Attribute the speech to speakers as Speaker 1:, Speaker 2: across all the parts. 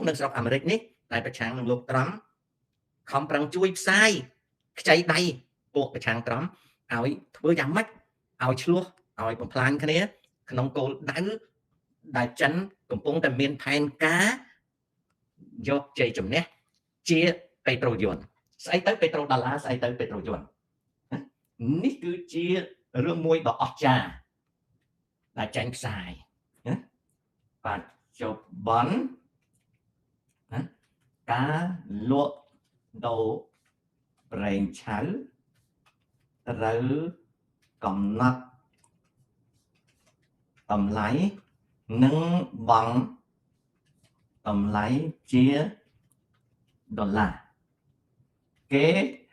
Speaker 1: នៅស្រុកអាមេរិកនេះដែលប្រឆាំងនឹងលោកត្រាំខំប្រឹងជួយផ្សាយខ្ចីដៃពួកប្រឆាំងត្រាំឲ្យធ្វើយ៉ាងម៉េចឲ្យឆ្លោះឲ្យបំផ្លាញគ្នាក្នុងគោលដៅដែលចិនកំពុងតែមានផែនការយកជ័យជំនះជាពេត្រូយួនស្អីទៅពេត្រូដុល្លារស្អីទៅពេត្រូយួននេះគឺជារឿងមួយដ៏អស្ចារ្យដែលចេញផ្សាយណាបច្ចុប្បន្នណាការលក់ដូរប្រេងឆៅត្រូវកំណត់តម្លៃនិងបង់តម្លៃជាដុល្លារគេ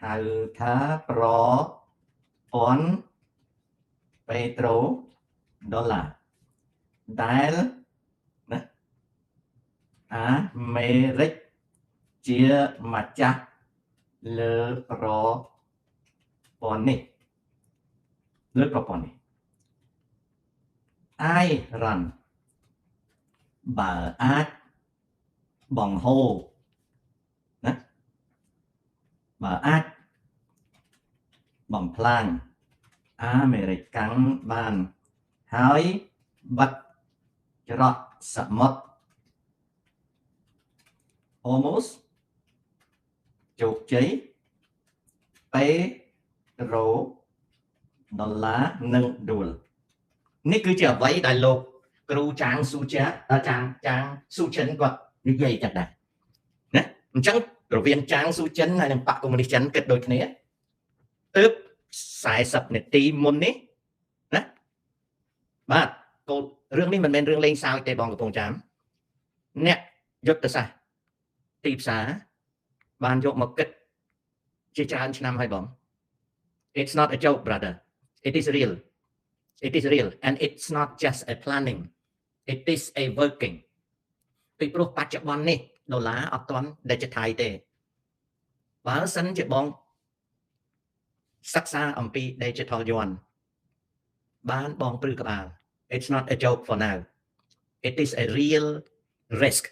Speaker 1: ហៅថាប្រព័ន្ធពេត្រូដុល្លារដែលណាអាមេរិកជាម្ចាស់លើប្រព័ន្ធនេះលើប្រព័ន្ធនេះ អ៊ៃរ៉ាន់បើអាចបង្ហូរណាបើអាចបំផ្លាញអាមេរិកកាំងបានហើយបិទច្រកសមុទ្រ almost ជោគជ័យពេត្រូដុល្លារនិងដួលនេះគឺជាអ្វីដែលលោកគ្រូចាងស៊ូជាចាងចាងស៊ូចិនគាត់និយាយចឹងដែរណាអញ្ចឹងរវាងចាងស៊ូចិនហើយនិងបកកុម្មុយនីសចិនគិតដូចគ្នាទើប40នាទីមុននេះណាបាទគោលរឿងនេះមិនមែនរឿងលេងសើចទេបងកំពង់ចាមអ្នកយុទ្ធសាស្ត្រទីផ្សារបានយកមកគិតជាច្រើនឆ្នាំហើយបង It's not a joke, brother. It is real. It is real, and it's not just a planning, it is a working. ពីព្រោះបច្ចុប្បន្ននេះដុល្លារអត់ទាន់ digitize ទេបើសិនជាបងសិក្សាអំពី digital yuan បានបងព្រឺក្បាល It's not a joke for now. It is a real risk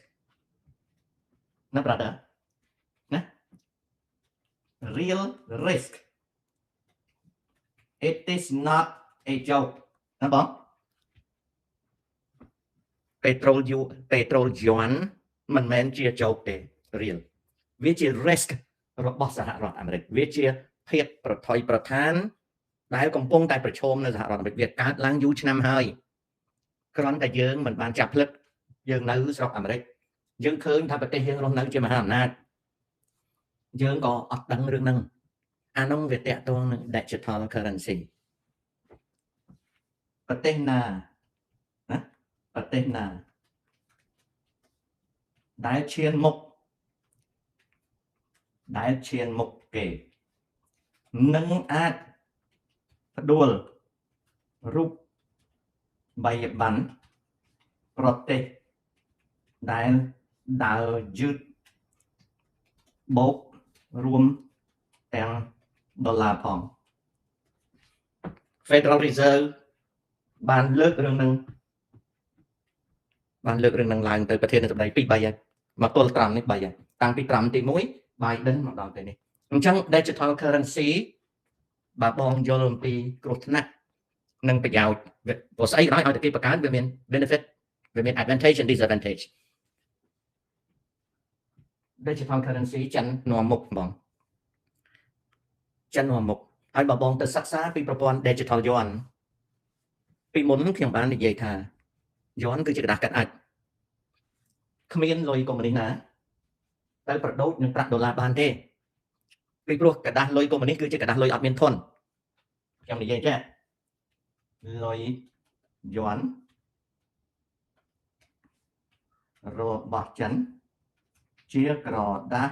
Speaker 1: ណា brother ណា real risk. It is not a joke ណាបងពេត្រូលយូពេត្រូលយួនមិនមែនជា joke ទេ real វាជា risk របស់សហរដ្ឋអាមេរិកវាជាភាពប្រថុយប្រឋានដែលកំពុងតែប្រឈមនៅសហរដ្ឋអាមេរិកវាកើតឡើងយូរឆ្នាំហើយគ្រាន់តែយើងមិនបានចាប់ផ្លឹកយើងនៅស្រុកអាមេរិកយើងឃើញថាប្រទេសយើងរស់នៅជាមហាអំណាចយើងក៏អត់ដឹងរឿងហ្នឹងអានោះវាតាក់ទងនឹង digital currency ប្រទេសណាណាប្រទេសណាដែលឈានមុខដែលឈានមុខគេនឹងអាចផ្ដួលរូបបីប័ណ្ណប្រទេសដែលដើរយឺតបូករួមទាំងដុល្លារផង Federal Reserve បានលើករឿងនឹងបានលើករឿងនឹងឡើងទៅប្រធានាធិបតី2 3ហើយមកទល់ត្រាំនេះ3ហើយតាំងពីត្រាំទី1 Biden មកដល់ពេលនេះអញ្ចឹង digital currency បើបងយល់អំពីគ្រោះថ្នាក់និងប្រយោជន៍ព្រោះស្អីក៏ដោយឲ្យតែគេបង្កើតវាមាន benefit វាមាន advantage and disadvantage. Digital currency ចិននាំមុខបងចិននាំមុខហើយបើបងទៅសិក្សាពីប្រព័ន្ធ digital yuan ពីមុនខ្ញុំបាននិយាយថាយន់គឺជាក្រដាសកាត់អាចគ្មានលុយកុម្មុយនីសណាទៅប្រដូចនឹងប្រាក់ដុល្លារបានទេពីព្រោះក្រដាសលុយកុម្មុយនីសគឺជាក្រដាសលុយអត់មានធនខ្ញុំនិយាយចេះលុយយន់របស់ចិនជាក្រដាស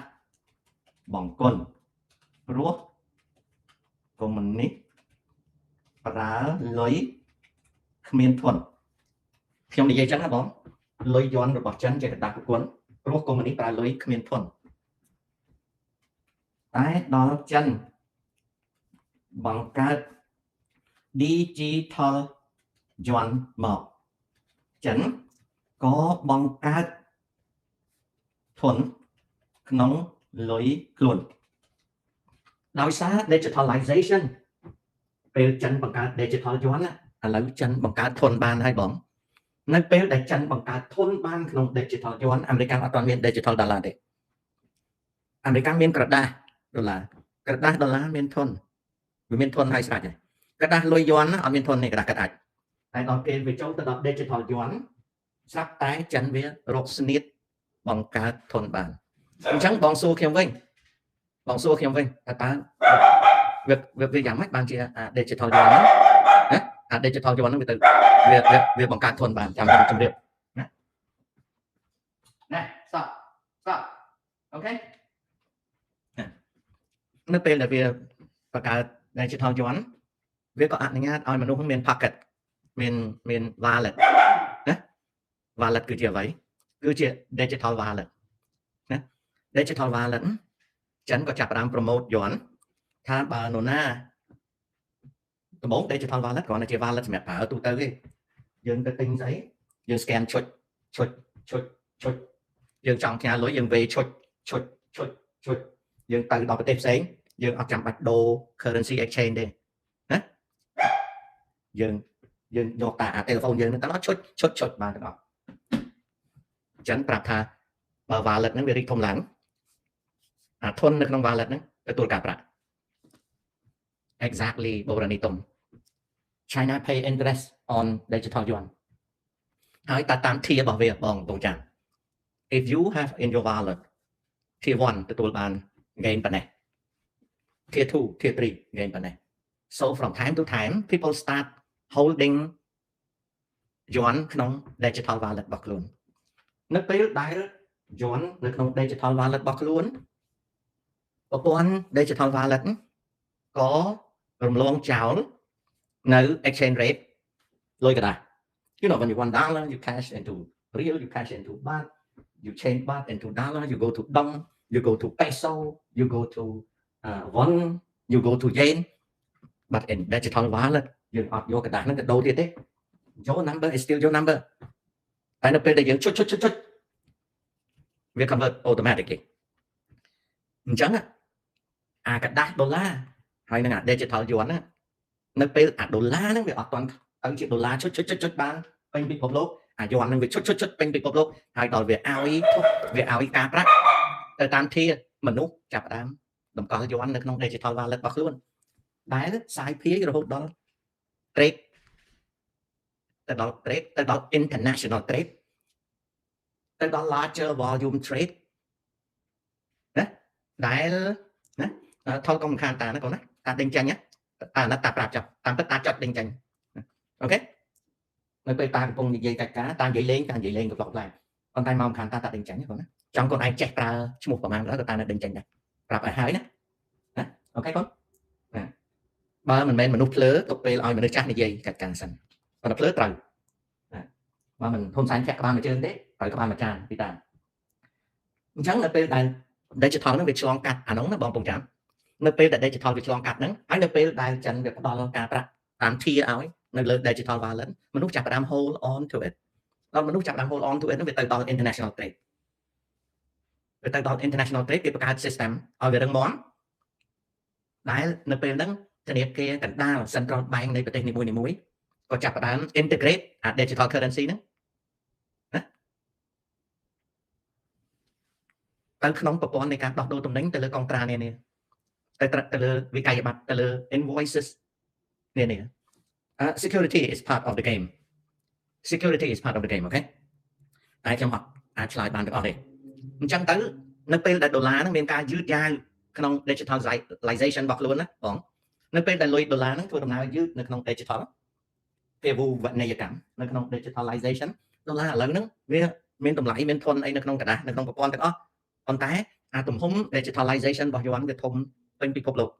Speaker 1: បង្គន់ព្រោះកុម្មុយនីសប្រើលុយគ្មានធនខ្ញុំនិយាយចឹងណាបងលុយយន់របស់ចិនជាក្រដាសប្រគុណព្រោះកុម្មុយនីសប្រើលុយគ្មានធនតែដល់ចិនបង្កើត digital យន់មកចិនក៏បង្កើត ធនក្នុងលុយខ្លួនដោយសារ digitalization ពេលចិនបង្កើត digital yuan ណាឥឡូវចិនបង្កើតធនបានហើយបងនៅពេលដែលចិនបង្កើតធនបានក្នុង digital yuan អាមេរិកអត់ទាន់មាន digital dollar ទេអាមេរិកមានក្រដាសដុល្លារក្រដាសដុល្លារមានធនវាមានធនហើយស្រេចហើយក្រដាសលុយយួនអត់មានធនទេក្រដាសកាត់អាចតែដល់ពេលវាចូលទៅដល់ digital yuan ស្រាប់តែចិនវារកស្នៀតបង្កើតធនបានអញ្ចឹងបងសួរខ្ញុំវិញបងសួរខ្ញុំវិញតើតើវាវាយ៉ាងម៉េចបានជា digital yuan ហ្នឹងណាអា digital yuan ហ្នឹងវាទៅវាវាបង្កើតធនបានចាំខ្ញុំជម្រាបណាណា stop stop OK នៅពេលដែលវាបង្កើត digital yuan វាក៏អនុញ្ញាតឲ្យមនុស្សមាន pocket មានមាន wallet ណា wallet គឺជាអ្វីគឺជា digital wallet ណា digital wallet ចិនក៏ចាប់ផ្ដើម promote យន់ថាបើនរណាដំបូង digital wallet គ្រាន់តែជា wallet សម្រាប់ប្រើទូទៅទេយើងទៅទិញស្អីយើង scan ឈុចឈុចឈុចឈុចយើងចង់ផ្ញើលុយយើងវេឈុចឈុចឈុចឈុចយើងទៅដល់ប្រទេសផ្សេងយើងអត់ចាំបាច់ដូរ currency exchange ទេណាយើងយើងយកតាអា telephone យើងនឹងទៅដល់ឈុចឈុចឈុចបានទាំងអស់អញ្ចឹងប្រាប់ថាបើ wallet ហ្នឹងវារីកធំឡើងអាធននៅក្នុង wallet ហ្នឹងទទួលការប្រាក់ exactly បូរនីតុំ China pay interest on digital yuan ហើយតាតាម tier របស់វាបងកំពុងចាំ if you have in your wallet tier 1ទទួលបាន gain ប៉ុណ្ណេះ tier 2 tier 3 gain ប៉ុណ្ណេះ so from time to time people start holding yuan ក្នុង digital wallet របស់ខ្លួននៅពេលដែល yuan នៅក្នុង digital wallet របស់ខ្លួនប្រព័ន្ធ digital wallet ក៏រំលងចោលនៅ exchange rate លុយក្រដាស you know when you want dollar you cash into riel you cash into baht you change baht into dollar you go to dong you go to peso you go to won you go to yen but in digital wallet យើងអត់យកក្រដាសហ្នឹងទៅដូរទៀតទេ your number is still your number តែនៅពេលដែលយើងចុចចុចចុចចុចវា convert automatically អញ្ចឹងអាក្រដាសដុល្លារហើយនឹងអា digital yuan ហ្នឹងនៅពេលអាដុល្លារហ្នឹងវាអត់ទាន់ទៅជាដុល្លារចុចចុចចុចចុចបានពេញពិភពលោកអាយ័នហ្នឹងវាចុចចុចចុចពេញពិភពលោកហើយដល់វាឲ្យវាឲ្យការប្រាក់ទៅតាមធាមនុស្សចាប់ផ្ដើមតម្កល់យ័ននៅក្នុង digital wallet របស់ខ្លួនដែលសាយភាយរហូតដល់ trade ទៅដល់ trade ទៅដល់ international trade ទៅដល់ larger volume trade ណាដែលណាថលកុំខានតាណាកូនណាតាដេញចាញ់ណាតាណាតាប្រាប់ចុះតាមពិតតាចត់ដេញចាញ់OK នៅពេលតាកំពុងនិយាយកាច់ការតានិយាយលេងតានិយាយលេងកំប្លុកប្លែកប៉ុន្តែមកខានតាតាដេញចាញ់កូនណាចង់កូនឯងចេះប្រើឈ្មោះប្រហែលក៏តានៅដេញចាញ់ដែរប្រាប់ឲ្យហើយណាណា OK កូនណាបើមិនមែនមនុស្សភ្លើទុកពេលឲ្យមនុស្សចាស់និយាយកាច់ការសិនប៉ុន្តែភ្លើត្រូវណាបើមិនហ៊ុនសែនធាក់ក្បាលមួយជើងទេត្រូវក្បាលមួយចានពីតាអញ្ចឹងនៅពេលដែល digital ហ្នឹងវាឆ្លងកាត់អានោះណាបងពងចាំនៅពេលដែល digital វាឆ្លងកាត់ហ្នឹងហើយនៅពេលដែលចិនវាផ្ដល់ការប្រាក់តាមធាឲ្យនៅលើ digital wallet មនុស្សចាប់ផ្ដើម hold on to it ដល់មនុស្សចាប់ផ្ដើម hold on to it ហ្នឹងវាទៅដល់ international trade វាទៅដល់ international trade គេបង្កើត system ឲ្យវារឹងមាំដែលនៅពេលហ្នឹងធនាគារកណ្ដាល central bank នៃប្រទេសនីមួយៗក៏ចាប់ផ្ដើម integrate អា digital currency ហ្នឹងណាទៅក្នុងប្រព័ន្ធនៃការដោះដូរទំនិញទៅលើកុងត្រានានាទៅទៅលើវិក័យប័ត្រទៅលើ invoices នានា security is part of the game security is part of the game OK តែខ្ញុំអត់អាចឆ្លើយបានទាំងអស់ទេអញ្ចឹងទៅនៅពេលដែលដុល្លារហ្នឹងមានការយឺតយ៉ាវក្នុង digitalization របស់ខ្លួនណាបងនៅពេលដែលលុយដុល្លារហ្នឹងធ្វើដំណើរយឺតនៅក្នុង digital ភាវូវនីយកម្មនៅក្នុង digitalization ដុល្លារឥឡូវហ្នឹងវាមានតម្លៃមានធនអីនៅក្នុងក្រដាសនៅក្នុងប្រព័ន្ធទាំងអស់ប៉ុន្តែអាទំហំ digitalization របស់យួនវាធំពេញពិភពលោក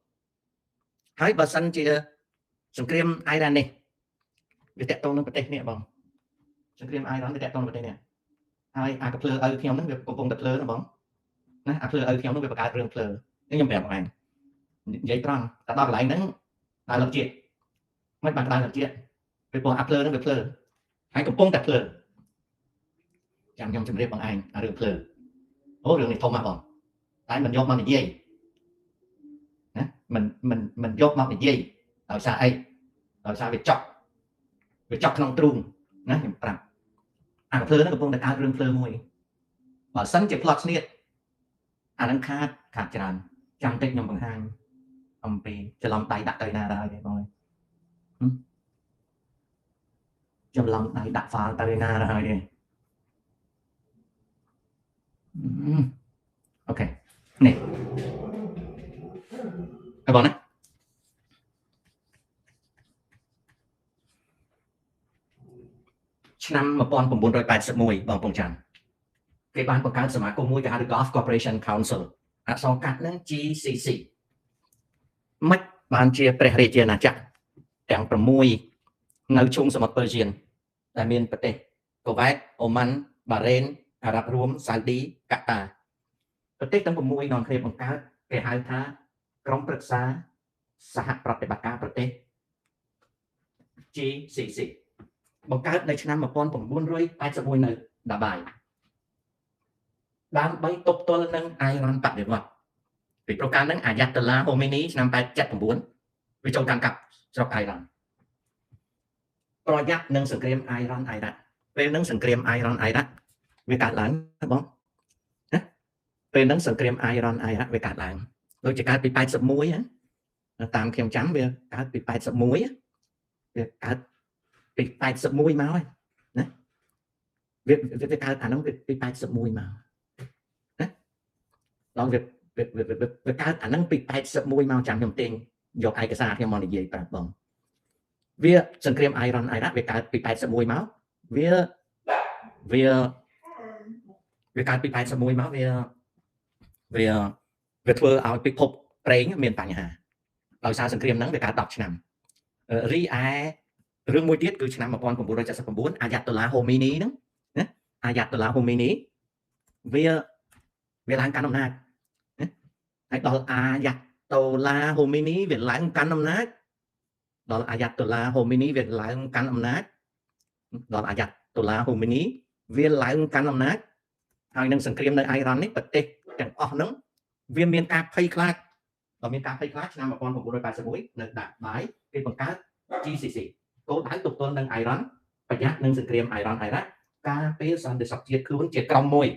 Speaker 1: ហើយបើសិនជាសង្គ្រាមអ៊ីរ៉ាននេះវាតាក់ទងនឹងប្រទេសនេះបងសង្គ្រាមអ៊ីរ៉ានវាតាក់ទងនឹងប្រទេសនេះហើយអាកភ្លើឪខ្ញុំហ្នឹងវាកំពុងតែភ្លើណាបងណាអាភ្លើឪខ្ញុំហ្នឹងវាបង្កើតរឿងភ្លើខ្ញុំប្រាប់បងឯងនិយាយត្រង់តែដល់កន្លែងហ្នឹងដើរលឹកជាតិមិនបានដើរលឹកជាតិពីព្រោះអាភ្លើហ្នឹងវាភ្លើហើយកំពុងតែភ្លើចាំខ្ញុំជម្រាបបងឯងអារឿងភ្លើ អូរឿងនេះធំណាស់បងតែមិនយកមកនិយាយណាមិនមិនមិនយកមកនិយាយដោយសារអីដោយសារវាចប់ក្នុងទ្រូងណាខ្ញុំប្រាប់អាកាភ្លើហ្នឹងកំពុងតែកើតរឿងភ្លើមួយបើសិនជាផ្លត់ស្នៀតអានឹងខាតច្រើនចាំតិចខ្ញុំបង្ហាញអំពីច្រឡំដៃដាក់ទៅណាដែរទេបងច្រឡំដៃដាក់ហ្វាល់ទៅណាដែរទេអូខេនេះហើយបងណាឆ្នាំ1981បងប្អូនចាំគេបានបង្កើតសមាគមមួយគេហៅ Gulf Cooperation Council អក្សរកាត់ហ្នឹង GCC មិនបានជាព្រះរាជាណាចក្រទាំង6នៅឈូងសមុទ្រពើសៀនដែលមានប្រទេសកូវ៉ែតអូម៉ាន់បារ៉េនអារ៉ាប់រួមសាអូឌីកាតាប្រទេសទាំង6នាំគ្នាបង្កើតគេហៅថាក្រុមប្រឹក្សាសហប្រតិបត្តិការប្រទេស GCC បង្កើតនៅឆ្នាំ1981នៅដាបាយដើម្បីទប់ទល់នឹងអៃរ៉ាន់បដិវត្តពីព្រោះកាលហ្នឹងអាយ៉ាតឡាហូមីនីឆ្នាំ879វាចូលកាន់កាប់ស្រុកអៃរ៉ង់ប្រយ័ត្ននឹងសង្គ្រាមអៃរ៉ង់អៃរ៉ាក់ពេលហ្នឹងសង្គ្រាមអៃរ៉ង់អៃរ៉ាក់វាកើតឡើងបងណាពេលហ្នឹងសង្គ្រាមអៃរ៉ង់អៃរ៉ាក់វាកើតឡើងដូចជាកើតពី81ណាតាមខ្ញុំចាំវាកើតពី81វាកើតពី81មកហើយណាវាកើតអាហ្នឹងពី81មកណាដល់វាកើតអាហ្នឹងពី81មកចាំខ្ញុំទាញយកឯកសារខ្ញុំមកនិយាយប្រាប់បងវាសង្គ្រាមអៃរ៉ង់អៃរ៉ាក់វាកើតពី81មកវាវាវាកើតពី81មកវាវាវាធ្វើឲ្យពិភពប្រេងមានបញ្ហាដោយសារសង្គ្រាមហ្នឹងវាកើត10ឆ្នាំរីឯរឿងមួយទៀតគឺឆ្នាំ1979អាយ៉ាតូឡាហូមីនីហ្នឹងណាអាយ៉ាតូឡាហូមីនីវាឡើងកាន់អំណាចណាហើយដល់អាយ៉ាតូឡាហូមីនីវាឡើងកាន់អំណាចដល់អាយ៉ាតូឡាហូមីនីវាឡើងកាន់អំណាចដល់អាយ៉ាតូឡាហូមីនីវាឡើងកាន់អំណាចហើយនឹងសង្គ្រាមនៅអៃរ៉ង់នេះប្រទេសទាំងអស់ហ្នឹងវាមានការភ័យខ្លាចដល់មានការភ័យខ្លាចឆ្នាំ1981នៅដាបាយគេបង្កើត GCC គោលដៅទប់ទល់នឹងអៃរ៉ង់ប្រយ័ត្ននឹងសង្គ្រាមអៃរ៉ង់អៃរ៉ាក់ការពារសន្តិសុខជាតិខ្លួនជាក្រុមមួយ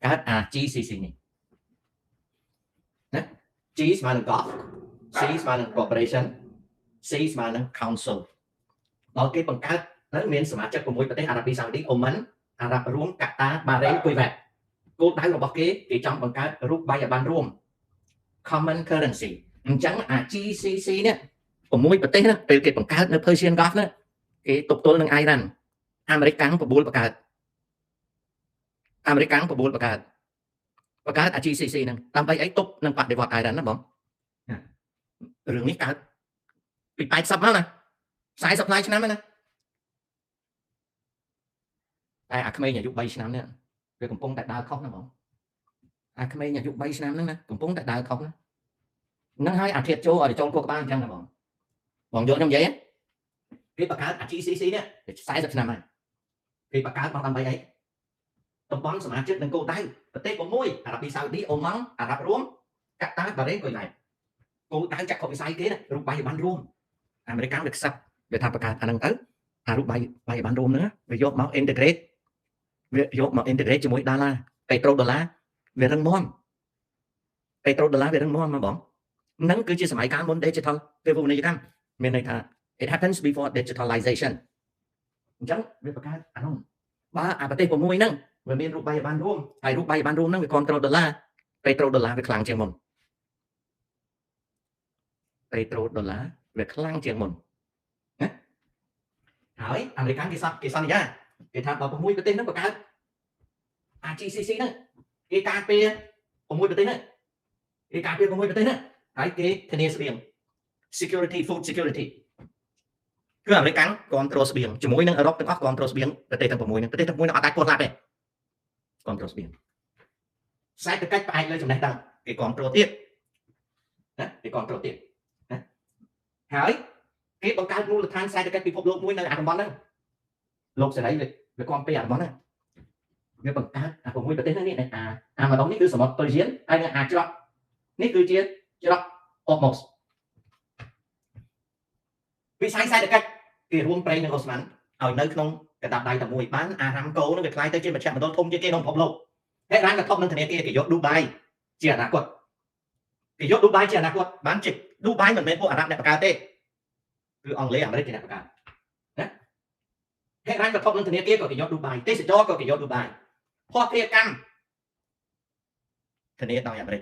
Speaker 1: កើតអា GCC នេះណា G ស្មើនឹង Gulf C ស្មើនឹង Cooperation C ស្មើនឹង Council ដល់គេបង្កើតទៅមានសមាជិក6ប្រទេសអារ៉ាប៊ីសាអូឌីអូម៉ាន់អារ៉ាប់រួមកាតាបារ៉េនគុយវ៉ែតគោលដៅរបស់គេគេចង់បង្កើតរូបិយប័ណ្ណរួម Common Currency អញ្ចឹងអា GCC នេះ6ប្រទេសណាពេលគេបង្កើតនៅ Persian Gulf ណាគេទប់ទល់នឹងអៃរ៉ាន់អាមេរិកកាំងបបួលបង្កើតអាមេរិកកាំងបបួលបង្កើតអា GCC ហ្នឹងដើម្បីអីទប់នឹងបដិវត្តអៃរ៉ាន់ណាបងរឿងនេះកើតពី80មកណា40ផ្លាយឆ្នាំណាតែអាក្មេងអាយុ3ឆ្នាំនេះវាកំពុងតែដើរខុសណាបងអាក្មេងអាយុ3ឆ្នាំហ្នឹងណាកំពុងតែដើរខុសណាហ្នឹងហើយអាធៀបចូលឲ្យចូលគោក្បាលអញ្ចឹងណាបងបងយល់ខ្ញុំនិយាយគេបង្កើតអា GCC នេះ40ឆ្នាំហើយគេបង្កើតមកដើម្បីអីតំបន់សមាជិកនិងគោលដៅប្រទេស6អារ៉ាប៊ីសាអូឌីអូម៉ង់អារ៉ាប់រួមកាតាបារ៉េនគុយឡែតគោលដៅចក្ខុវិស័យគេណារូបិយប័ណ្ណរួមអាមេរិកវាខ្សឹបវាថាបង្កើតអាហ្នឹងទៅអារូបិយប័ណ្ណរួមហ្នឹងវាយកមក integrate វាយកមក integrate ជាមួយដុល្លារពេត្រូដុល្លារវារឹងមាំពេត្រូដុល្លារវារឹងមាំមកបងហ្នឹងគឺជាសម័យកាលមុន digital ពេលវនីយកម្មមានន័យថា it happens before digitalization អញ្ចឹងវាបង្កើតអានោះបើអាប្រទេស6ហ្នឹងវាមានរូបិយប័ណ្ណរួមហើយរូបិយប័ណ្ណរួមហ្នឹងវាគ្រប់គ្រងដុល្លារពេត្រូដុល្លារវាខ្លាំងជាងមុនពេត្រូដុល្លារវាខ្លាំងជាងមុនណាហើយអាមេរិកគេសន្យាគេថាបើ6ប្រទេសហ្នឹងបង្កើតអា GCC ហ្នឹងគេការពារ6ប្រទេសហ្នឹងគេការពារ6ប្រទេសហ្នឹងហើយគេធានាស្បៀង security food security គឺអាមេរិកកាំងគ្រប់គ្រងស្បៀងជាមួយនឹងអឺរ៉ុបទាំងអស់គ្រប់គ្រងស្បៀងប្រទេសទាំង6ហ្នឹងប្រទេសទាំង6ហ្នឹងអត់អាចពោះឡាប់ទេគ្រប់គ្រងស្បៀងសេដ្ឋកិច្ចផ្អែកលើចំណេះដឹងគេគ្រប់គ្រងទៀតណាគេគ្រប់គ្រងទៀតណាហើយគេបង្កើតមូលដ្ឋានសេដ្ឋកិច្ចពិភពលោកមួយនៅអាតំបន់ហ្នឹងលោកសេរីវាគាំពារអាតំបន់ហ្នឹង វាបង្កើតអា6ប្រទេសហ្នឹងនេះអាអាម្ដងនេះគឺសមុទ្រ Persian ហើយនឹងអាច្រកនេះគឺជាច្រក Hormuz វិស័យសេដ្ឋកិច្ចគេរួមប្រេងនឹងអូស្មန်ឲ្យនៅក្នុងកណ្ដាប់ដៃតែមួយបានអារ៉ាំកូនឹងវាក្លាយទៅជាមជ្ឈមណ្ឌលធំជាងគេក្នុងពិភពលោកហេរ៉ានក៏ថប់នឹងធនាគារគេយកឌូបៃជាអនាគតគេយកឌូបៃជាអនាគតបានជិះឌូបៃមិនមែនពួកអារ៉ាប់អ្នកបង្កើតទេគឺអង់គ្លេសអាមេរិកជាអ្នកបង្កើតណាហេរ៉ានក៏ថប់នឹងធនាគារក៏គេយកឌូបៃទេសចរក៏គេយកឌូបៃភស្តុភារកម្មធានាដោយអាមេរិក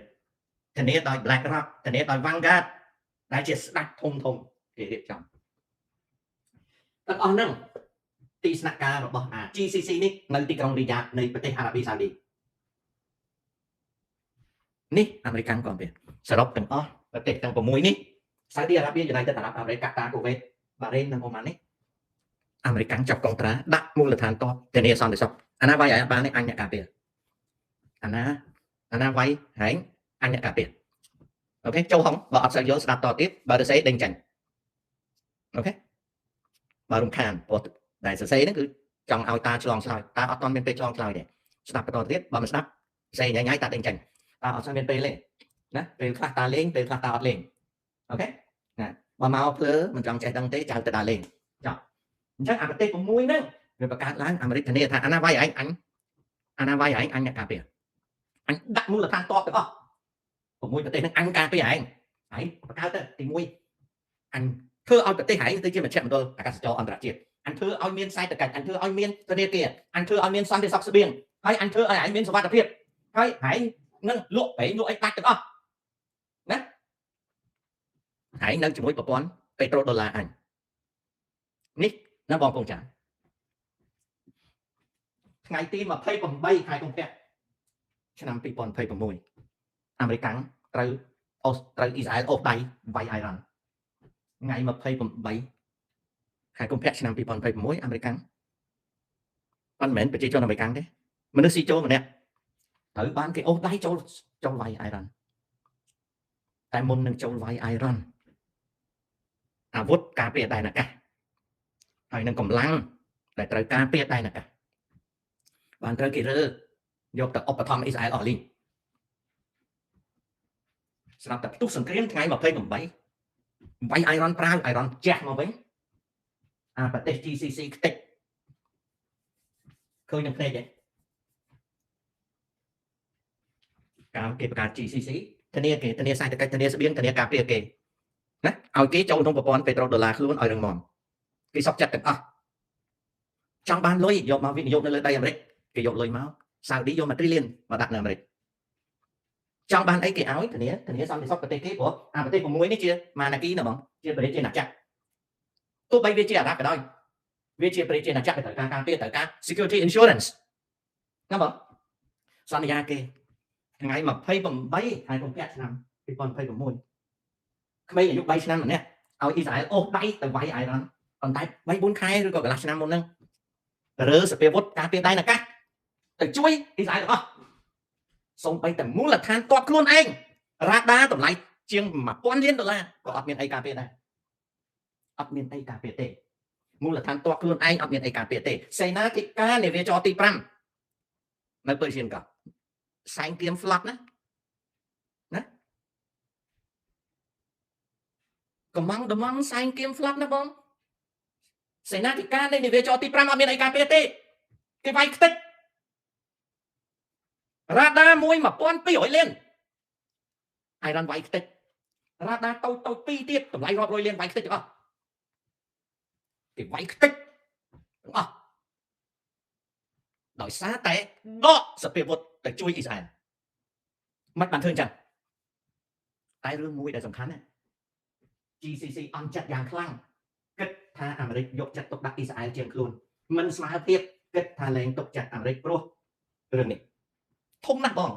Speaker 1: ធានាដោយ Black Rock ធានាដោយ Vanguard ដែលជាស្ដេចធំធំគេរៀបចំទាំងអស់ហ្នឹងទីស្នាក់ការរបស់អា GCC នេះនៅទីក្រុងរីយ៉ាតនៃប្រទេសអារ៉ាប៊ីសាអូឌីនេះអាមេរិកក៏មានសរុបទាំងអស់ប្រទេសទាំង6នេះសាអូឌីអារ៉ាប៊ី United អារ៉ាប់អាមេរិកកាតាកូវេតបារ៉េននិងអូម៉ាននេះអាមេរិកចាប់កុងត្រាដាក់មូលដ្ឋានទ័ពធានាសន្តិសុខអាណាវាយឲ្យបាននេះអញអ្នកការពារអាណាវាយហែងអញអ្នកការពារ OK ចូលហុងបើអត់សូវយល់ស្ដាប់តទៀតបើទៅសេដេញចាញ់ OK បើរំខានព្រោះដែលសរសេរហ្នឹងគឺចង់ឲ្យតាឆ្លងឆ្លើយតាអត់ទាន់មានពេលឆ្លងឆ្លើយទេស្ដាប់បន្តទៀតបើមិនស្ដាប់សេញ៉ៃញ៉ៃតាដេញចាញ់តាអត់សូវមានពេលទេណាពេលខ្លះតាលេងពេលខ្លះតាអត់លេង OK ណាបើមកភ្លើមិនចង់ចេះដឹងទេចៅទៅតាលេងចុះអញ្ចឹងអាប្រទេស6ហ្នឹងវាបង្កើតឡើងអាមេរិកធានាថាអាណាវាយឯងអញអាណាវាយឯងអញអ្នកការពារអញដាក់មូលដ្ឋានទ័ពទាំងអស់6ប្រទេសហ្នឹងអញការពារឯងឯងបង្កើតទៅទី1អញធ្វើឲ្យប្រទេសឯងទៅជាមជ្ឈមណ្ឌលអាកាសចរអន្តរជាតិអញធ្វើឲ្យមានសេដ្ឋកិច្ចអញធ្វើឲ្យមានធនាគារអញធ្វើឲ្យមានសន្តិសុខស្បៀងហើយអញធ្វើឲ្យឯងមានសុវត្ថិភាពហើយឯងនឹងលក់ប្រេងលក់អីដាច់ទាំងអស់ណាឯងនៅជាមួយប្រព័ន្ធពេត្រូដុល្លារអញនេះណាបងប្អូនចាថ្ងៃទី28ខែកុម្ភៈឆ្នាំ2026អាមេរិកត្រូវអូសត្រូវអ៊ីស្រាអែលអូសដៃវាយអ៊ីរ៉ង់ថ្ងៃ28ខែកុម្ភៈឆ្នាំ2026អាមេរិកមិនមែនប្រជាជនអាមេរិកទេមនុស្សស៊ីចូលម្នាក់ត្រូវបានគេអូសដៃចូលវាយអ៊ីរ៉ង់តែមុននឹងចូលវាយអ៊ីរ៉ង់អាវុធការពារដែនអាកាសហើយនឹងកម្លាំងដែលត្រូវការពារដែនអាកាសបានត្រូវគេរើយកទៅឧបត្ថម្ភអ៊ីស្រាអែលអស់លីងស្រាប់តែផ្ទុះសង្គ្រាមថ្ងៃ28វាយអ៊ីរ៉ង់ប្រាវអ៊ីរ៉ង់ជះមកវិញអាប្រទេស GCC ខ្ទេចឃើញនឹងភ្នែកទេកាលគេបង្កើត GCC ធានាគេធានាសេដ្ឋកិច្ចធានាស្បៀងធានាការពារគេណាឲ្យគេចូលក្នុងប្រព័ន្ធពេត្រូដុល្លារខ្លួនឲ្យរឹងមាំគេសុខចិត្តទាំងអស់ចង់បានលុយយកមកវិនិយោគនៅលើដីអាមេរិកគេយកលុយមកសាអូឌីយក1 trillion មកដាក់នៅអាមេរិកចង់បានអីគេឲ្យធានាសន្តិសុខប្រទេសគេព្រោះអាប្រទេស6នេះជាម៉ាណាគីណាបងជាប្រជាណាចក្រទោះបីវាជាអារ៉ាប់ក៏ដោយវាជាប្រជាណាចក្រត្រូវការការពារត្រូវការ security insurance ណាបងសន្យាគេថ្ងៃ28ខែកុម្ភៈឆ្នាំ2026ក្មេងអាយុ3ឆ្នាំម្នាក់ឲ្យអ៊ីស្រាអែលអូសដៃទៅវាយអ៊ីរ៉ង់ប៉ុន្តែ3 4ខែឬក៏កន្លះឆ្នាំមុនហ្នឹងរើសភាវុធការពារដែនអាកាសទៅជួយអ៊ីស្រាអែលទាំងអស់សូម្បីតែមូលដ្ឋានទ័ពខ្លួនឯងរ៉ាដាតម្លៃជាង1000លានដុល្លារក៏អត់មានអីការពារដែរអត់មានអីការពារទេមូលដ្ឋានទ័ពខ្លួនឯងអត់មានអីការពារទេសេនាធិការនាវាចរទី5នៅពើសៀនកោះសែងគៀមហ្វ្លត់ណាណាកំងដំងសែងគៀមហ្វ្លត់ណាបងសេនាធិការនៃនាវាចរទី5អត់មានអីការពារទេគេវាយខ្ទេចរ៉ាដាមួយ1200លានអ៊ីរ៉ាន់វាយខ្ទេចរ៉ាដាតូចតូចពីរទៀតតម្លៃរាប់រយលានវាយខ្ទេចទាំងអស់គេវាយខ្ទេចទាំងអស់ដោយសារតែដកសភាវុធទៅជួយអ៊ីស្រាអែលមិនបានធ្វើអញ្ចឹងតែរឿងមួយដែលសំខាន់ណា GCC អន់ចិត្តយ៉ាងខ្លាំងគិតថាអាមេរិកយកចិត្តទុកដាក់អ៊ីស្រាអែលជាងខ្លួនមិនស្មើភាពគិតថាលែងទុកចិត្តអាមេរិកព្រោះរឿងនេះធំណាស់បង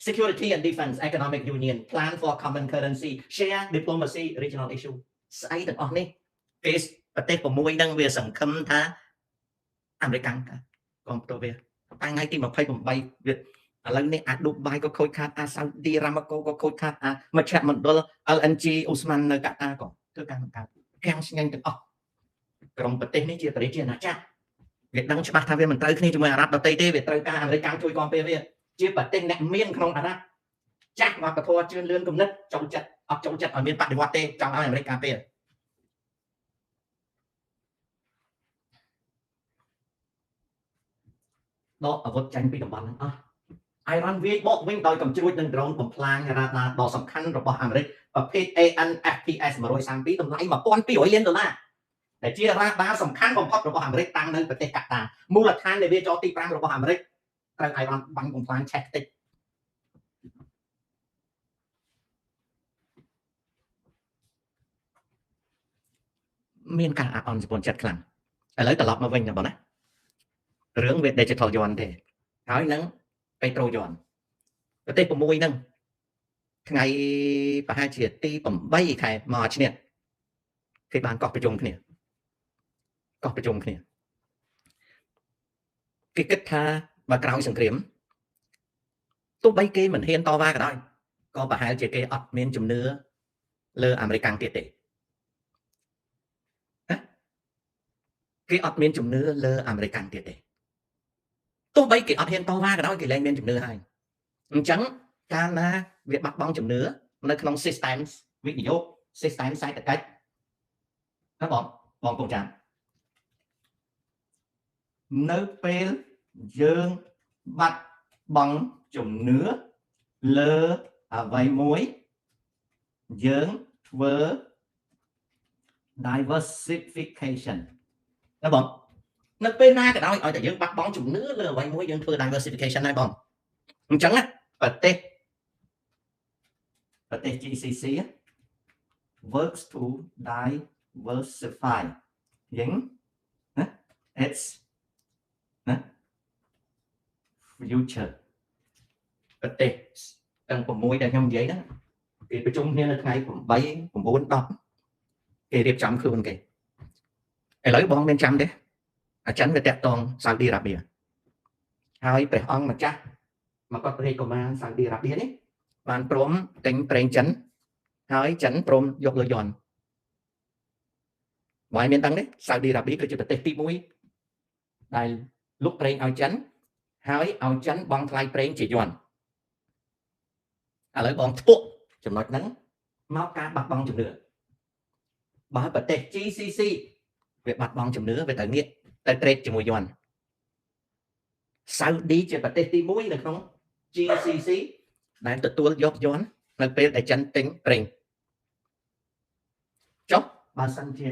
Speaker 1: Security and Defense Economic Union Plan for Common Currency Share Diplomacy Regional Issue ស្អីទាំងអស់នេះគេប្រទេស6ហ្នឹងវាសង្ឃឹមថាអាមេរិកគ្រប់គ្រងវាតែថ្ងៃទី28វាឥឡូវនេះអាឌូបៃក៏ខូចខាតអាសាអូឌីរ៉ាម៉ាកូក៏ខូចខាតអាមជ្ឈមណ្ឌល LNG អូស្មန်នៅកាតាក៏ធ្វើការបង្កើតកាំងស្ងាញ់ទាំងអស់ក្រុមប្រទេសនេះជាប្រជាអាណាចក្រ វាដឹងច្បាស់ថាវាមិនត្រូវគ្នាជាមួយអារ៉ាប់ដទៃទេវាត្រូវការអាមេរិកកាំងជួយគាំពារវាជាប្រទេសអ្នកមានក្នុងអារ៉ាប់ចាស់វប្បធម៌ជឿនលឿនគំនិតចូលចិត្តអត់ចូលចិត្តឲ្យមានបដិវត្តទេចង់ឲ្យអាមេរិកការពារដកអាវុធចាញ់ពីតំបន់ហ្នឹងអស់អ៊ីរ៉ង់វាយបកវិញដោយកំជ្រួចនឹងដ្រូនបំផ្លាញរ៉ាដាដ៏សំខាន់របស់អាមេរិកប្រភេទ AN/FPS 132តម្លៃ1200លានដុល្លារដែលជារ៉ាដាសំខាន់បំផុតរបស់អាមេរិកតាំងនៅប្រទេសកាតាមូលដ្ឋាននៃវាចរទី5របស់អាមេរិកត្រូវអ៊ីរ៉ង់បាញ់បំផ្លាញឆេះតិចមានការអាក់អន់សពន់ចិត្តខ្លាំងឥឡូវត្រឡប់មកវិញណាបងណារឿងវា Digital Yuan ទេហើយនឹង Petro Yuan ប្រទេស6ហ្នឹងថ្ងៃប្រហែលជាទី8ខែមកឈ្នះគេបានកោះប្រជុំគ្នាគេគិតថាបើក្រោយសង្គ្រាមទោះបីគេមិនហ៊ានតវ៉ាក៏ដោយក៏ប្រហែលជាគេអត់មានជំនឿលើអាមេរិកកាំងទៀតទេគេអត់មានជំនឿលើអាមេរិកកាំងទៀតទេទោះបីគេអត់ហ៊ានតវ៉ាក៏ដោយគេលែងមានជំនឿហើយអញ្ចឹងកាលណាវាបាត់បង់ជំនឿនៅក្នុង system វិនិយោគ system សេដ្ឋកិច្ចណាបងបងពងចាំនៅពេលយើងបាត់បង់ជំនឿលើអ្វីមួយយើងធ្វើ diversification ណាបងនៅពេលណាក៏ដោយឲ្យតែយើងបាត់បង់ជំនឿលើអ្វីមួយយើងធ្វើ diversification ហើយបងអញ្ចឹងណាប្រទេស GCC works to diversify យើងណា its ណា future ប្រទេសទាំង6ដែលខ្ញុំនិយាយហ្នឹងគេប្រជុំគ្នានៅថ្ងៃ8 9 10គេរៀបចំខ្លួនគេឥឡូវបងមានចាំទេអាចិនវាតាក់ទងសាអូឌីអារ៉ាប៊ីហើយព្រះអង្គម្ចាស់មកកត់រាជកុមារសាអូឌីអារ៉ាប៊ីនេះបានព្រមទិញប្រេងចិនហើយចិនព្រមយកលុយយន់បើមានដឹងទេសាអូឌីអារ៉ាប៊ីគឺជាប្រទេសទី1ដែលលក់ប្រេងឲ្យចិនហើយឲ្យចិនបង់ថ្លៃប្រេងជាយន់ឥឡូវបងធ្ពក់ចំណុចហ្នឹងមកការបាត់បង់ជំនឿបើប្រទេស GCC វាបាត់បង់ជំនឿវាត្រូវងាកទៅត្រេកជាមួយយន់សាអូឌីជាប្រទេសទី1នៅក្នុង GCC ដែលទទួលយកយន់នៅពេលដែលចិនទិញប្រេងចុះបើសិនជា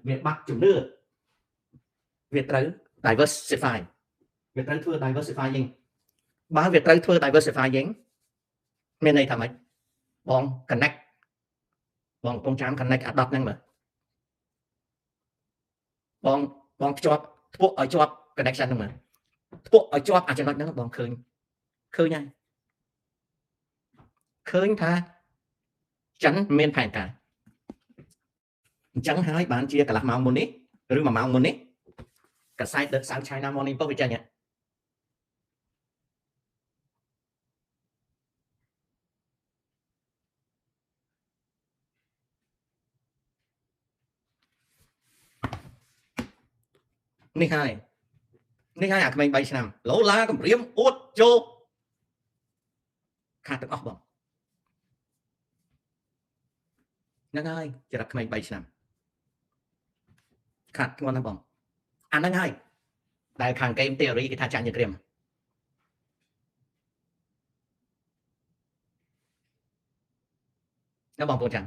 Speaker 1: វាបាត់ជំនឿវាត្រូវ diversify វាត្រូវធ្វើ diversify វិញបើវាត្រូវធ្វើ diversify វិញមានន័យថាម៉េចបង connect បងកំពុងចាំ connect អាដតហ្នឹងមើលបងបងភ្ជាប់ធ្ពក់ឲ្យជាប់ connection ហ្នឹងមើលធ្ពក់ឲ្យជាប់អាចំណុចហ្នឹងបងឃើញហើយឃើញថាចិនមានផែនការអញ្ចឹងហើយបានជាកន្លះម៉ោងមុននេះឬ1ម៉ោងមុននេះកាសែត The South China Morning Post វាចេញនេះហើយអាក្មេង3ឆ្នាំឡូឡាគម្រាមអួតជោខាតទាំងអស់បងហ្នឹងហើយចរិតក្មេង3ឆ្នាំខាតធ្ងន់ណាស់បងអាហ្នឹងហើយដែលខាង game theory គេថាចាញ់សង្គ្រាមណាបងប្អូនចាំ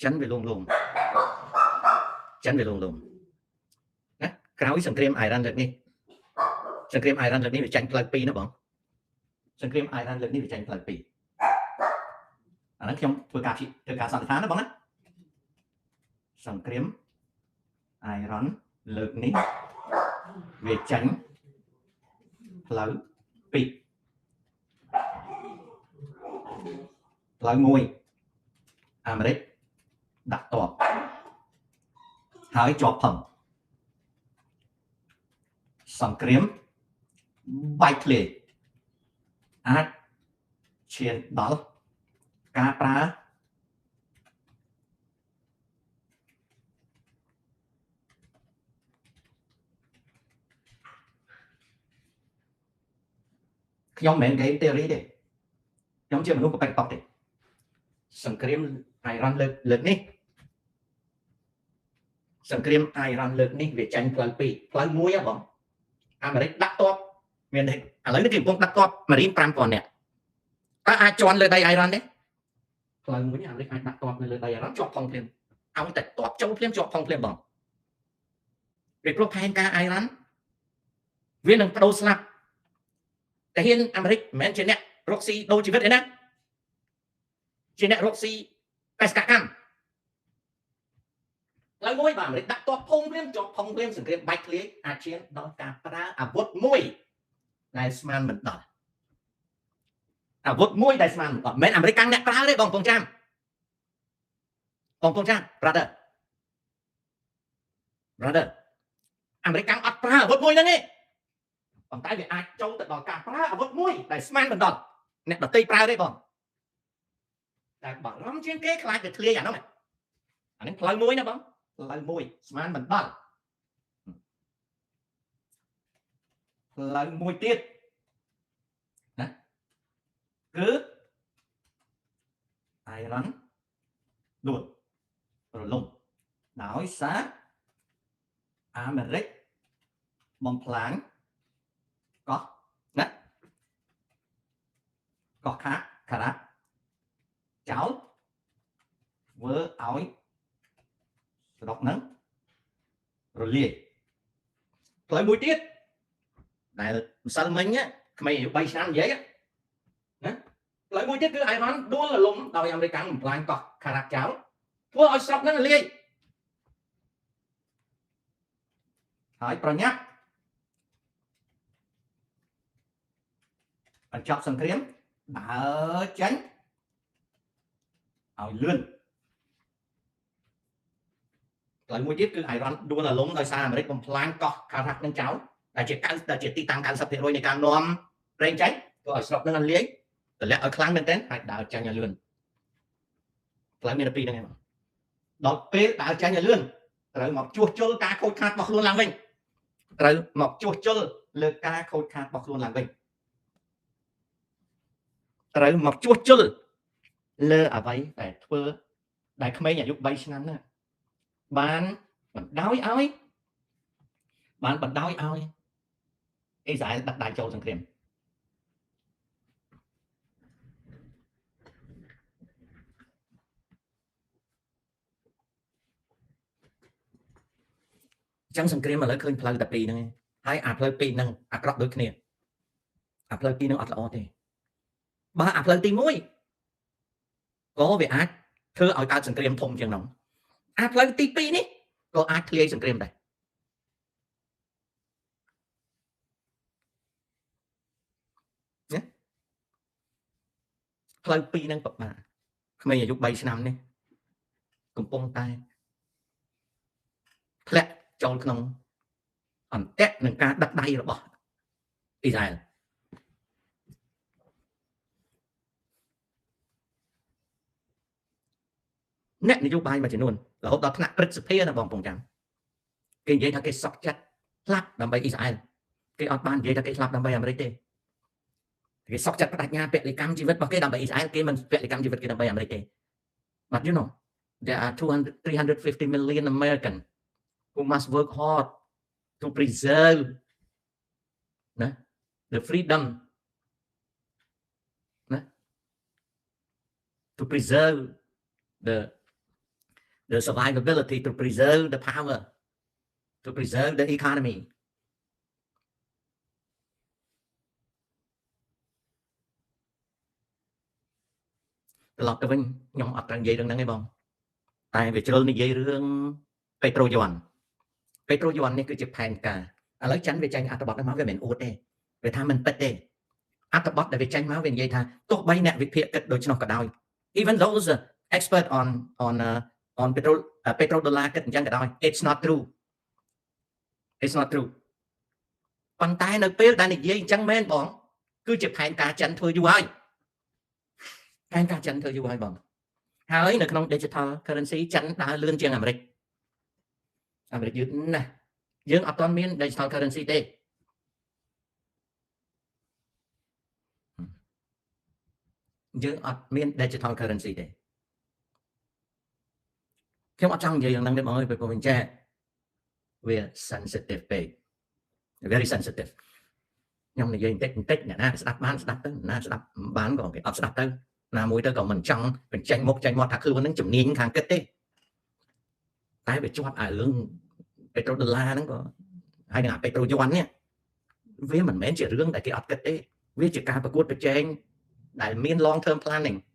Speaker 1: ចិនវាលងលងចិនវាលងលងណាក្រោយសង្គ្រាមអ៊ីរ៉ានលើកនេះសង្គ្រាមអ៊ីរ៉ានលើកនេះវាចាញ់ផ្លូវ2ណាបងសង្គ្រាមអ៊ីរ៉ានលើកនេះវាចាញ់ផ្លូវ2អាហ្នឹងខ្ញុំធ្វើការសន្និដ្ឋានណាបងណាសង្គ្រាមអ៊ីរ៉ានលើកនេះវាចាញ់ផ្លូវ2ផ្លូវ1អាមេរិកដាក់តបហើយជាប់ផឹងសង្គ្រាមបែកធ្លាយអាច ឈានដល់ការប្រើខ្ញុំមិនមែន game theory ទេខ្ញុំជាមនុស្សកប៉ិកប៉ក់ទេសង្គ្រាមអៃរ៉ង់លើកនេះសង្គ្រាមអៃរ៉ង់លើកនេះវាចាញ់ផ្លូវពីរផ្លូវមួយហ៎បងអាមេរិកដាក់ទ័ពមានឥឡូវនេះគេកំពុងដាក់ទ័ពម៉ារីន5000នាក់តើអាចជន់លើដីអៃរ៉ង់ទេផ្លូវមួយនេះអាមេរិកអាចដាក់ទ័ពនៅលើដីអៃរ៉ង់ជាប់ផងភ្លាមឲ្យតែទ័ពចូលភ្លាមជាប់ផងភ្លាមបងពីព្រោះផែនការអៃរ៉ង់វានឹងបដូរស្លាប់តែហ៊ានអាមេរិកមិនមែនជាអ្នករកស៊ីដូរជីវិតទេណាជាអ្នករកស៊ីបេសកកម្មផ្លូវមួយបាទអាមេរិកដាក់ទ័ពភូមិភ្លាមជាប់ផងភ្លាមសង្គ្រាមបាច់ធ្លាយអាចឈានដល់ការប្រើអាវុធមួយដែលស្មានមិនដល់អាវុធមួយដែលស្មានមិនដល់មិនមែនអាមេរិកកាំងអ្នកប្រើទេបងប្អូនចាំបងប្អូនចាំ brother អាមេរិកកាំងអត់ប្រើអាវុធមួយហ្នឹងទេប៉ុន្តែវាអាចចូលទៅដល់ការប្រើអាវុធមួយដែលស្មានមិនដល់អ្នកដទៃប្រើទេបងតែបារម្ភជាងគេខ្លាចវាធ្លាយអានោះអានេះផ្លូវមួយណាបងផ្លូវមួយស្មានមិនដល់ផ្លូវមួយទៀតណាគឺអៃរ៉ង់ដួលរលំដោយសារអាមេរិកបំផ្លាញកោះណាកោះខាការ៉ាចោលធ្វើឲ្យស្រុកហ្នឹងរលាយផ្លូវមួយទៀតដែលម្សិលមិញក្មេងអាយុ3ឆ្នាំនិយាយណាផ្លូវមួយទៀតគឺអៃរ៉ង់ដួលរលំដោយអាមេរិកបំផ្លាញកោះខារ៉ាចោលធ្វើឲ្យស្រុកហ្នឹងរលាយហើយប្រញាប់បញ្ចប់សង្គ្រាមដើរចេញឲ្យលឿនផ្លូវមួយទៀតគឺអៃរ៉ង់ដួលរលំដោយសារអាមេរិកបំផ្លាញកោះខារ៉ាក់នឹងចោលដែលជាទីតាំង90%នៃការនាំប្រេងចេញធ្វើឲ្យស្រុកនឹងលាយតម្លាក់ឲ្យខ្លាំងមែនទែនហើយដើរចេញឲ្យលឿនផ្លូវមានតែពីរហ្នឹងឯងដល់ពេលដើរចេញឲ្យលឿនត្រូវមកជួសជុលការខូចខាតរបស់ខ្លួនឡើងវិញត្រូវមកជួសជុលលើការខូចខាតរបស់ខ្លួនឡើងវិញត្រូវមកជួសជុលលើអ្វីដែលធ្វើដែលក្មេងអាយុ3ឆ្នាំហ្នឹងបានបណ្ដោយឲ្យអ៊ីស្រាអែលដឹកដៃចូលសង្គ្រាមអញ្ចឹងសង្គ្រាមឥឡូវឃើញផ្លូវតែពីរហ្នឹងឯងហើយអាផ្លូវពីរហ្នឹងអាក្រក់ដូចគ្នាអាផ្លូវពីរហ្នឹងអត់ល្អទេបើអាផ្លូវទី1ក៏វាអាចធ្វើឲ្យកើតសង្គ្រាមធំជាងនោះអាផ្លូវទី2នេះក៏អាចធ្លាយសង្គ្រាមដែរណាផ្លូវពីរហ្នឹងពិបាកក្មេងអាយុ3ឆ្នាំនេះកំពុងតែធ្លាក់ចូលក្នុងអន្ទាក់នឹងការដឹកដៃរបស់អ៊ីស្រាអែលអ្នកនយោបាយមួយចំនួនរហូតដល់ថ្នាក់ព្រឹទ្ធសភាណាបងប្អូនចាំគេនិយាយថាគេសក់ចិត្តស្លាប់ដើម្បីអ៊ីស្រាអែលគេអត់បាននិយាយថាគេស្លាប់ដើម្បីអាមេរិកទេគេសក់ចិត្តបដិញ្ញាពលិកម្មជីវិតរបស់គេដើម្បីអ៊ីស្រាអែលគេមិនពលិកម្មជីវិតគេដើម្បីអាមេរិកទេ But you know there are 200 350 million American who must work hard to preserve ណា the freedom ណា to preserve the survivability, to preserve the power, to preserve the economy. ត្រឡប់ទៅវិញខ្ញុំអត់ត្រូវនិយាយរឿងហ្នឹងទេបងតែវាជ្រុលនិយាយរឿងពេត្រូយ័នពេត្រូយ័ននេះគឺជាផែនការឥឡូវចិនវាចេញអត្ថបទហ្នឹងមកវាមិនអួតទេវាថាមិនពិតទេអត្ថបទដែលវាចេញមកវានិយាយថាទោះបីអ្នកវិភាគគិតដូច្នោះក៏ដោយ even those expert on petrodollar គិតអញ្ចឹងក៏ដោយ it's not true it's not true ប៉ុន្តែនៅពេលដែលនិយាយអញ្ចឹងមែនបងគឺជាផែនការចិនធ្វើយូរហើយ ផែនការចិនធ្វើយូរហើយបងហើយនៅក្នុង digital currency ចិនដើរលឿនជាងអាមេរិកអាមេរិកយឺតណាស់យើងអត់ទាន់មាន digital currency ទេយើងអត់មាន digital currency ទេខ្ញុំអត់ចង់និយាយយ៉ាងហ្នឹងទេបងអើយព្រោះមិនចេះវា sensitive ពេក very sensitive ខ្ញុំនិយាយបន្តិចបន្តិចអ្នកណាស្ដាប់បានស្ដាប់ទៅណាស្ដាប់បានក៏គេអត់ស្ដាប់ទៅណាមួយទៅក៏មិនចង់បញ្ចេញមុខចេញមាត់ថាខ្លួននឹងជំនាញខាងគិតទេតែវាជាប់អារឿងពេត្រូដុល្លារហ្នឹងក៏ហើយនឹងអាពេត្រូយួននេះវាមិនមែនជារឿងដែលគេអត់គិតទេវាជាការប្រកួតប្រជែងដែលមាន long term planning។